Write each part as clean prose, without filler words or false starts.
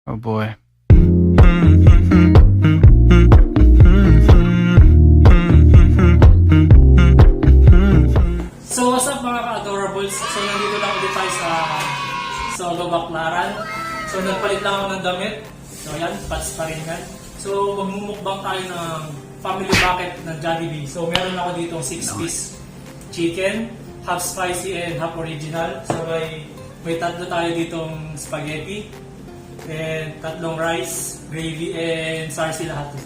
Oh boy. So what's up, mga ka-adorables? So nandito lang ulit tayo sa Solo Baclaran. So nagpalit lang ako ng damit. So ayan, pats pa rin yan. So magmumukbang tayo ng family bucket ng Jollibee. So meron ako dito 6-piece chicken, half spicy and half original. So may tatlo tayo ditong spaghetti and tatlong rice, gravy, and sarsi lahat.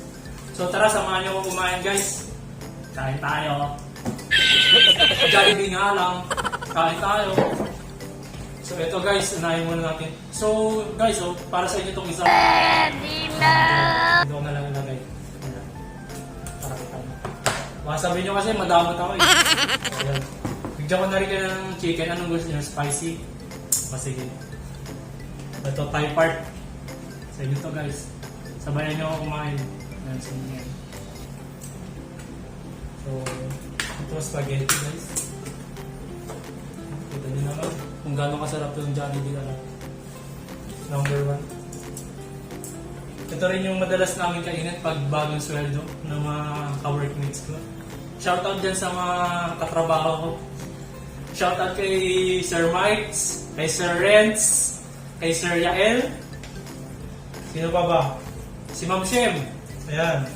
So tara, samahan niyo ako kumain, guys. Kain tayo. Jollibee nga lang. Kain tayo. So ito guys, unahin muna natin. So guys, oh, para sa inyo itong isa. Ito ko na lang ilagay. Ayan. Para kita mo. Baka sabihin nyo kasi madamot ako eh. Ayan. Bigyan ko na rin kayo ng chicken. Anong gusto nyo? Spicy? O sige. Ito, Thai part. Sa inyo to, guys. Sabayan nyo ako kumain. Ayan, sa inyo yan. So, ito spaghetti, guys. Kita nyo naman kung gaano kasarap yung Jollibee talaga. Number one. Ito rin yung madalas namin kainin pag bagong sweldo ng mga ka-workmates ko. Shoutout dyan sa mga katrabaho ko. Shoutout kay Sir Mike, kay Sir Renz, kay Sir Yael. Sino pa ba? Si Ma'am Shem. Ayan.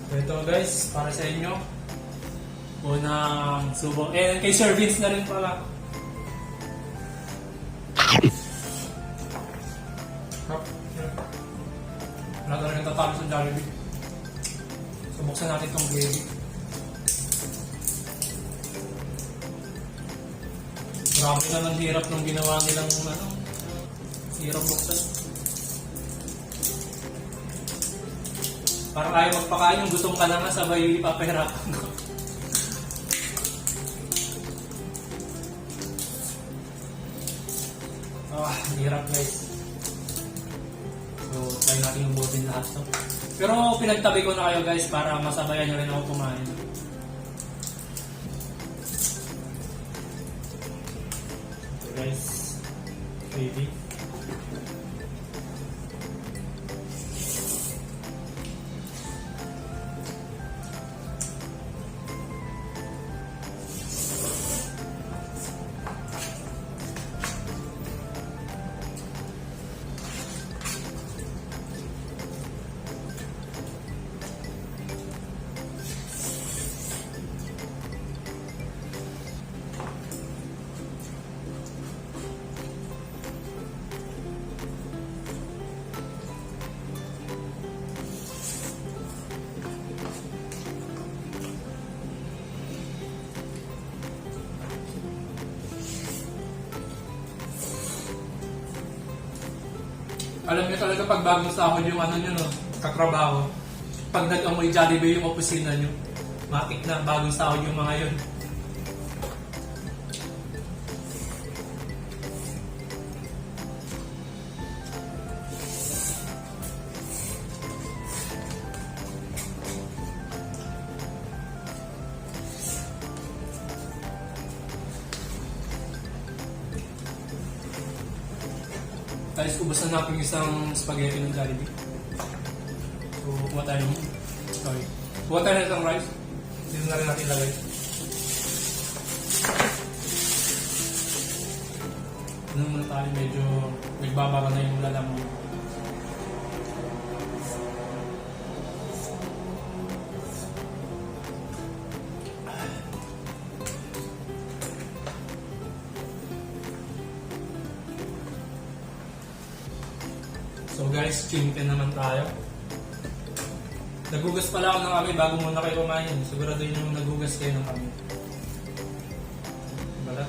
So ito guys, para sa inyo. Unang subo. And kay Sir Vince na rin pala. Sarap. Wala talagang tatalo sa Jollibee. So buksan natin itong gravy. Grabe naman hirap nung ginawa nilang ano. Hirap buksan. Parang ayaw magpakain, yung gutom ka na nga, sabay papahirapan ko. Ah, ang hirap, guys. So, try natin ubusin lahat to. Pero pinagtabi ko na kayo, guys, para masabayan nyo rin ako kumain. So guys, baby. Alam niyo talaga pag bagong sahod yung ano niyo, no, katrabaho. Pag nag-amoy Jollibee yung opisina niyo, matik na bagong sahod yung mga yun. Guys, ubos na natin yung isang spaghetti ng Jollibee. So, kuha tayo ng... Sorry. Kuha tayo ng isang rice. Dito na rin natin ilagay. Ano muna tayo, medyo nagbababa na yung lalamunan. So guys, chicken naman tayo. Nagugas pala ako ng kamay bago muna kayo kumain. Siguraduhin nyo nagugas kayo ng kamay. Balat.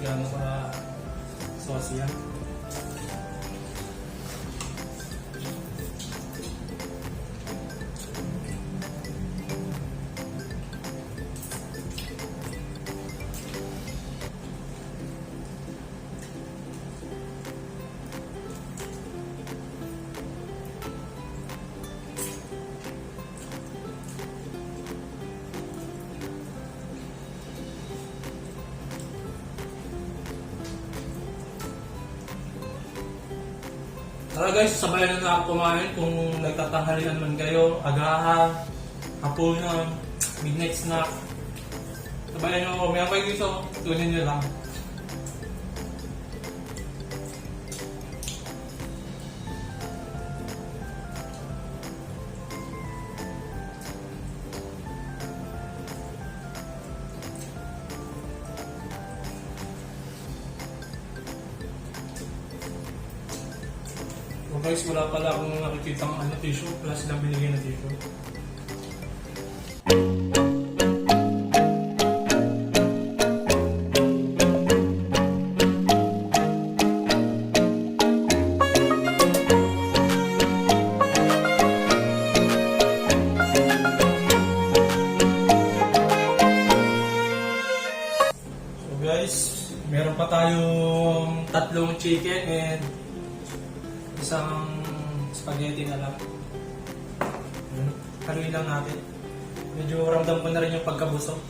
gaano ka saucy yan. Tara guys, sabayan na ako kumain kung nagtatanghalian man kayo, agahan, hapunan, midnight snack. Sabayan nyo ako, meron kayo dito, tunin nyo lang. So guys, wala pala akong nakikita ang ano, tissue. Wala silang binigay na tissue. So guys, meron pa tayong tatlong chicken and isang spaghetti na lang. Yun. Haluin lang natin. Medyo ramdam ko na rin yung pagkabusog.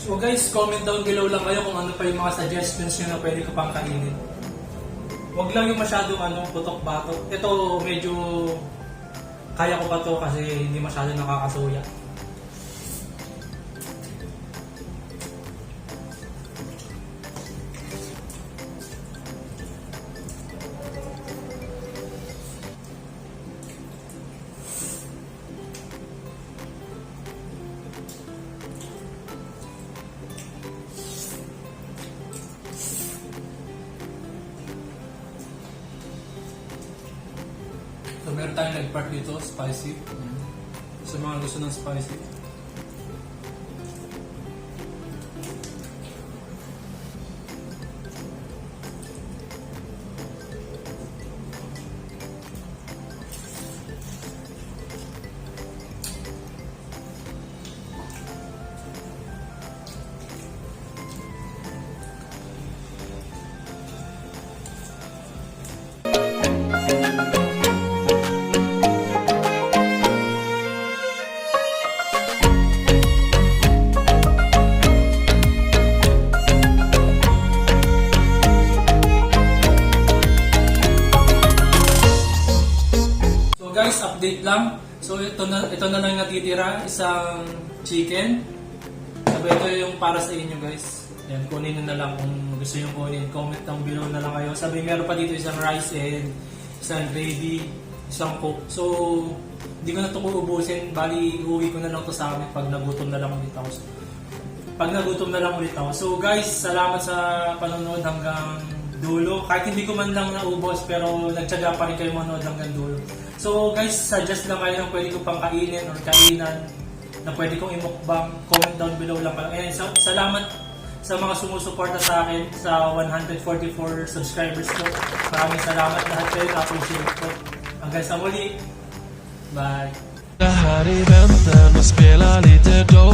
So guys, comment down below lang kayo kung ano pa yung mga suggestions nyo na pwede ko pang kainin. Huwag lang yung masyadong ano, putok-batok. Ito medyo kaya ko pa to kasi hindi masyado nakakasuya. So meron tayong leg part dito, spicy. Sa mga gusto ng spicy. So guys, update lang. So ito na lang natitira, isang chicken. Sabi ito yung para sa inyo guys. Yan, kunin nyo na lang kung gusto nyo kunin. Comment down below na lang kayo. Sabi meron pa dito isang rice and isang gravy, isang Coke. So hindi ko na ito uubusin. Bali, uuwi ko na lang to sa amin pag nagutom na lang ulit ako. Pag nagutom na lang ulit ako. So guys, salamat sa panonood hanggang dulo. Kahit hindi ko man lang naubos, pero nagtyaga pa rin kayo manood hanggang dulo. So guys, suggest lang kayo ng pwede ko pang kainin or kainan na pwede kong imukbang. Comment down below lang kayo. And so, salamat sa mga sumusuporta sa akin sa 144 subscribers ko. Maraming salamat lahat kayo. Na-appreciate ko. Hanggang sa muli. Bye! Det här i väntan och spela lite Dota.